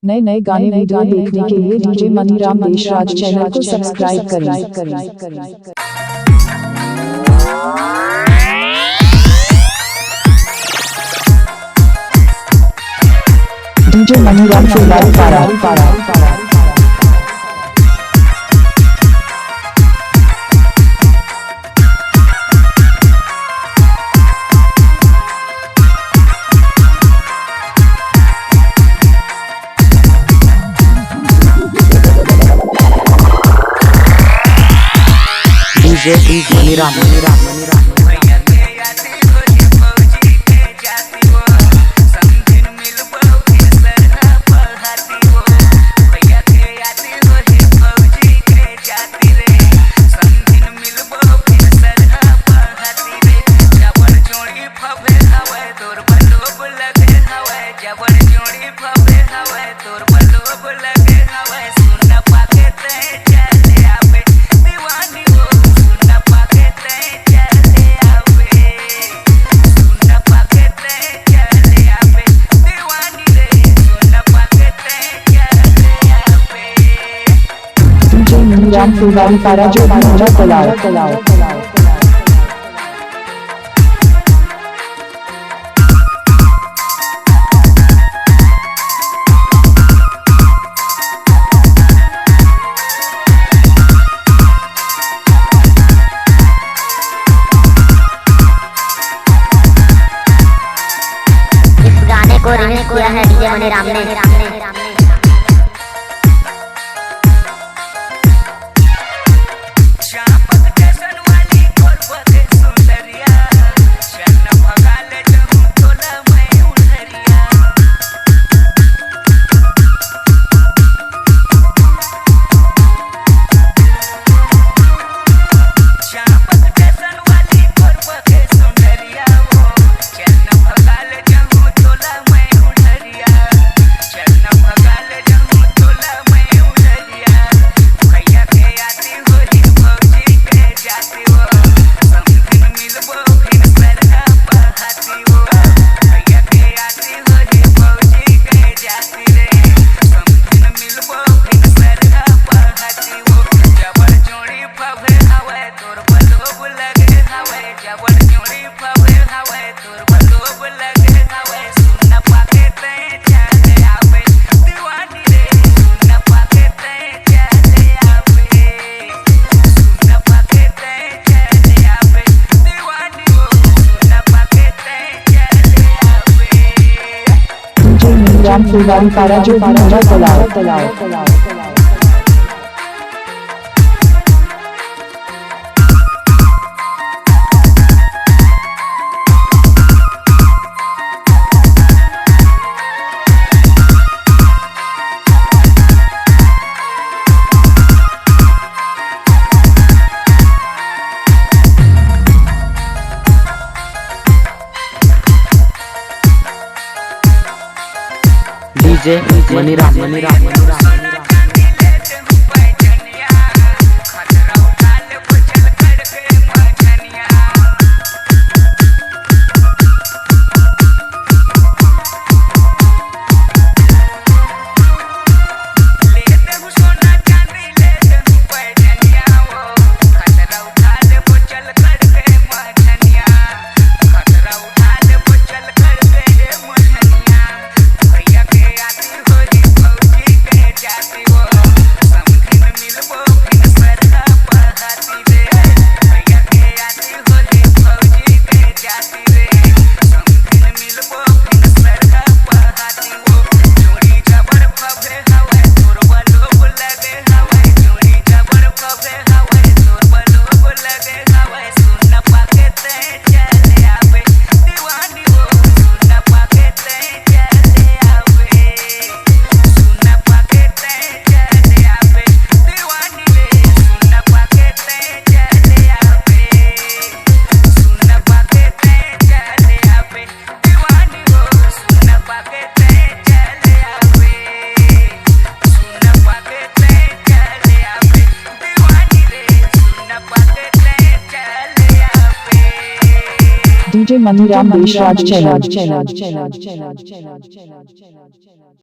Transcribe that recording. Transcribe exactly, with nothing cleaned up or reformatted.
नए नए गाने वीडियो देखने के लिए डीजे मनीराम देशराज चैनल को सब्सक्राइब करें। डीजे मनीराम फिलहाल पारा। डीजे मनीराम। डीजे मनीराम फुलवारी पारा जो पूरा तलाव। इस गाने को रिमिक्स किया है डीजे मनीराम ने। डीजे मनीराम फुलवारी पारा जो पूरा तलाव। DJ Maniram, Maniram, Maniram. DJ Maniram Deshraj channel.